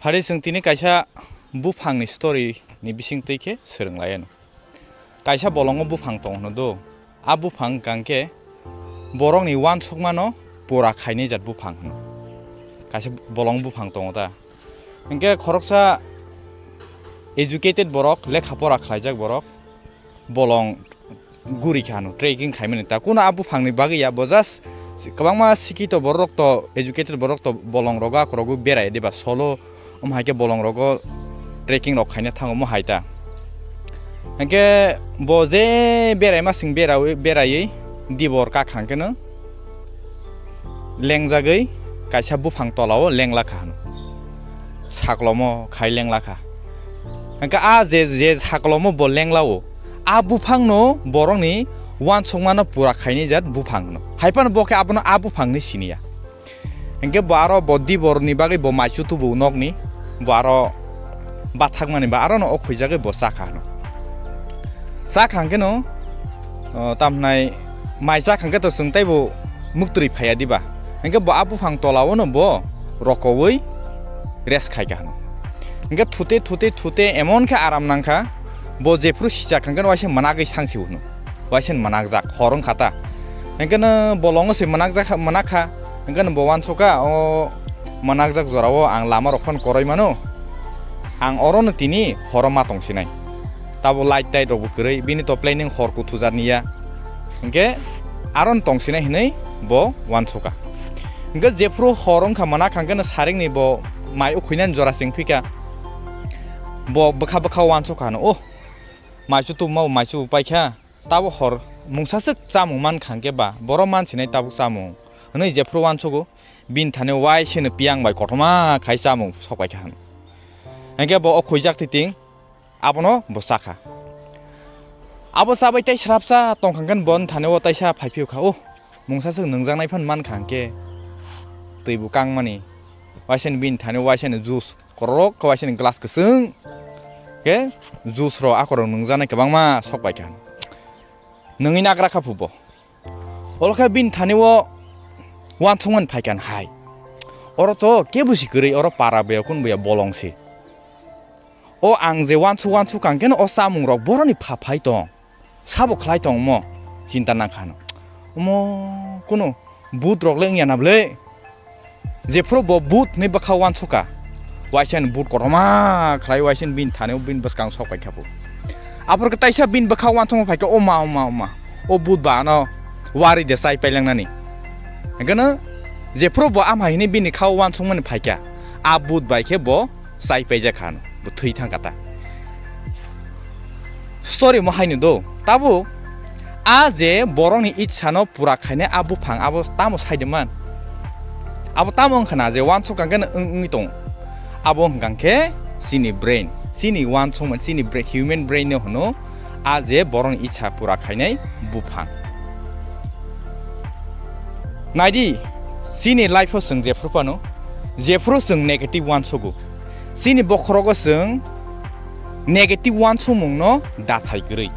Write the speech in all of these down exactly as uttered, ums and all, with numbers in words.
Phari chwng tini kaisa buphangni story ni bisingtwi khe swrwng lai anw. Kaisa bolongo buphang tong hwno do. A buphang hwnkha khe borokni uansukmano pura khainai jat buphang hwno. Kaisa bolong buphang tongo ta. Hinkhe khoroksa educated borok, lekha pora khlaijak borok, bolong guri kha hwno, trekking khaimani ta. Kuno a buphangni bagwi ya, bo just kwbangma sikito borok to, educated borok to bolong rogo akorogwi berai diba, solo omo hai khe bolong rogo trekking rok khaina thango omo hai ta. Hinkhe bo je beraima sing berawi, beraiwi dibor kak hang kheno lengjagwi kaisa buphang tolao lengla kha hwno. Saklomo khai lengla kha. Hinkhe a je, je saklomo bo lenglao, a buphangno borokni uansukmano pura khainai jat buphang hwno. Hai phano bo khe abono a buphangni siniya. Hinkhe bo aro bo diborni bagwi bo maichu tubu nokni, bo aro bathakmani ba arono o khuijagwi bo chakha hwno. Chakha hwnkhe no, o, tamhnai mai chakha hwnkhe to chwng teibo muktwi phaiya diba? Hinkhe bo a buphang tolao no bo rokowi rest khaikha hwno. Hinkhe thute, thute, thute emon khe aram nangkha, bo jephru sichak hwnkhe no waisa mwnagwi sangsi hwno. Waisa mwnakjak, hor wngkha ta. Hinkhe no bolongo se mwnakjak, mwnakha. Hinkhe no bo uansukha, o mwnakjak jorao ang lama rok phano koroi mano. Ang oro no tini horo ma tongsinai. Tabo light tait rokbo kwrwi, bini to planning hor kuthujar niya. Hinkhe aron tongsinai hinwi bo uansukha. Hinkhe jephru hor wngkha mwnakha hinkhe no saringni bo mai ukhuinani jora chengphikha. Bo bwkha bwkha uansukha hwno, oh, maichu tubuma bo maichu bo paikha. Tabo hor mungsaswk chamung mankha hinkhe ba, borok mansinai tabuk chamung hwnwi jephru uansugo, bini thani waiseno piyang bai kothoma khai chamung sokpaikha hwno. Hinkhe bo o khuijak twi ting, abono bo chakha. Abo chabai tei srapsa tongkha hinkhe boni thani o taisa phaiphiyokha, oh, mungsaswk nwngjaknai phano mankha hinkhe twi bo kangmani, waiseno bini thani waiseno juice. Korok khe waisani glass kwchwng khe juice rok akorok nwngjaknai kwbangma sok paikha. Nwngwi nagra kha phubo. Olo khe bini thani o uansukmani phaikha hai. Oro to kebo si kwrwi, oro para boya kun boya bolong se. O ang je uansuk uansuk kang khe no o chamung rok boroni pha phai tong. Sabo khlai tongmo chinta nangkha hwno. Omo kuno but rok le wngya na bwle. Jephru bo but hinwi bwkha uansukha. Waisa ni but kotorma khlai waisa ni bini thani bini bwskang sok paikha bo. Aphuru khe taisa bini bwkha uansukma phaikha, "O ma, o ma, o ma. O but ba ano wari de chai pailangnani." Hwnkhe no jephru bo ama hinwi bini kha uansukmani phaikha. A but bai khe bo chai paijak kha hwno, bo thwi thang kha ta. Story mo haino do, tabuk a je borokni ichha no pura khainai a buphang abo tamo sai de man? Abo tamo wngkha na je uansuk kang khe no wng, wngwi tongo. Abo wngkha khe chini brain, chini uansukmani, chini brain, human brain no hwno a je borokni ichha pura khainai buphang. Naidi, chini life o chwng jephru phano, jephru chwng negative uansugo. Chini bokhorogo chwng negative uansukmungno dathai kwrwi.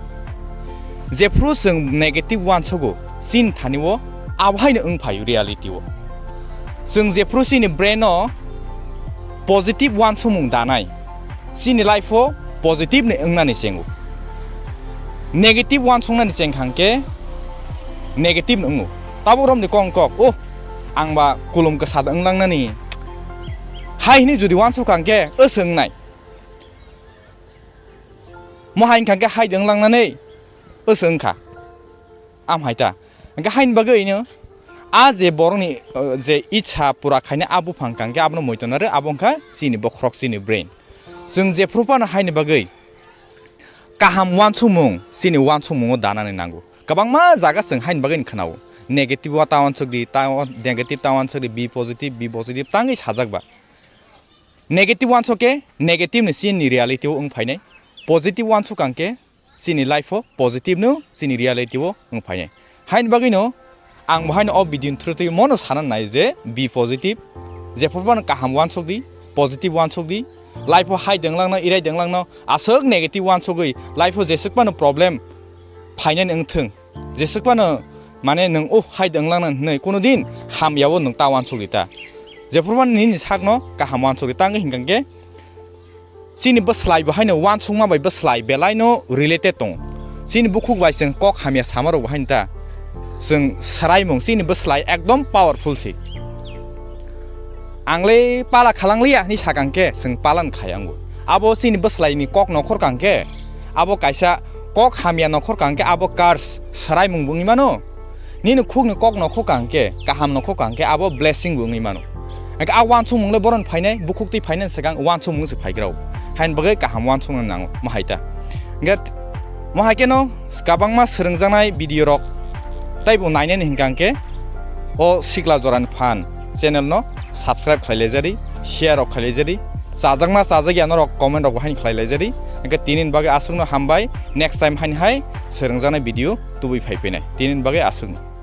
Jephru chwng negative uansugo, chini thani o abo haino wng phaio reality o. Chwng jephru chini brain o positive uansukmung danai, chini life o positive ni wngnani chengo. Negative uansuknani chengkha hwnkhe negative ni wngo. Tabuk romni kong kok, "Oh, ang ba kulum kwsa da wnglangnani." Hai hwnwi jodi uansukha hwnkhe, "Oso wngnai." Mo hai wngkha hwnkhe hai da wnglangnani, oso wngkha. Am hai ta. Hwnkhe haini bagwi no a je borokni, uh, je ichha pura khainai a buphang kang khe abono muitonare, abo wngkha chini bokhorok, chini brain. Chwng jephru phano haini bagwi kaham uansukmung chini uansukmungo danani nango. Kwbangma jaga chwng haini bagwi khwnao. Negative o ta uansuk di, ta, negative ta uansuk di, be positive, be positive tangwi sajak ba. Negative uansuk khe negative ni chini reality o wng phainai. Positive uansuk kang khe chini life o positive no chini reality o wng phainai. Haini bagwi no ang bo haino o video ni through twi mono sana nai je be positive, jephru phano kaham uansuk di, positive uansuk di, life o hai denglang no, irai denglang no, aswk negative uansugwi life o jeswk phano problem phainani wng thung, jeswk phano mane nwng, "Oh, hai denglang no," hwnwi kuno din hamya o nwng ta uansuk di ta. Jephuru mani nini sakno kaham uansukdi, tangwi hinkha khe chini bwslai bo haino uansukma bai bwslai belai no related tongo. Chini bukhuk bai chwng kok hamya sama rok bo haino ta chwng swraimung, chini bwslai ekdom powerful se. Ang le pala khalang liya hinwi sakang khe chwng palan khai ango. Abo chini bwslai ni kok nokhor kang khe, abo kaisa kok hamya nokhor kang khe abo curse swraimung bo wngwi mano. Nini khukni kok nokhor kang khe, kaham nokhor kang khe abo blessing bo wngwi mano. Hingkhe a uansukmung le boron phainai, bukhuk twi phainai swkang uansukmung se phaigrao. Hain bagwi kaham uansukna nango, mahai ta. Hingkhe mahai kheno kwbangma swrwngjaknai video rok taibo nainani hinkha khe o sikla jorani phan channel no subscribe khlai laijadi, share rok khlai laijadi, chajakma chajakya norok comment rok bo hain khlai laijadi. Hingkhe tinini bagwi aswkno hambai, next time hain hai swrwngjaknai video tubui phai phinai. Tinini bagwi aswkno.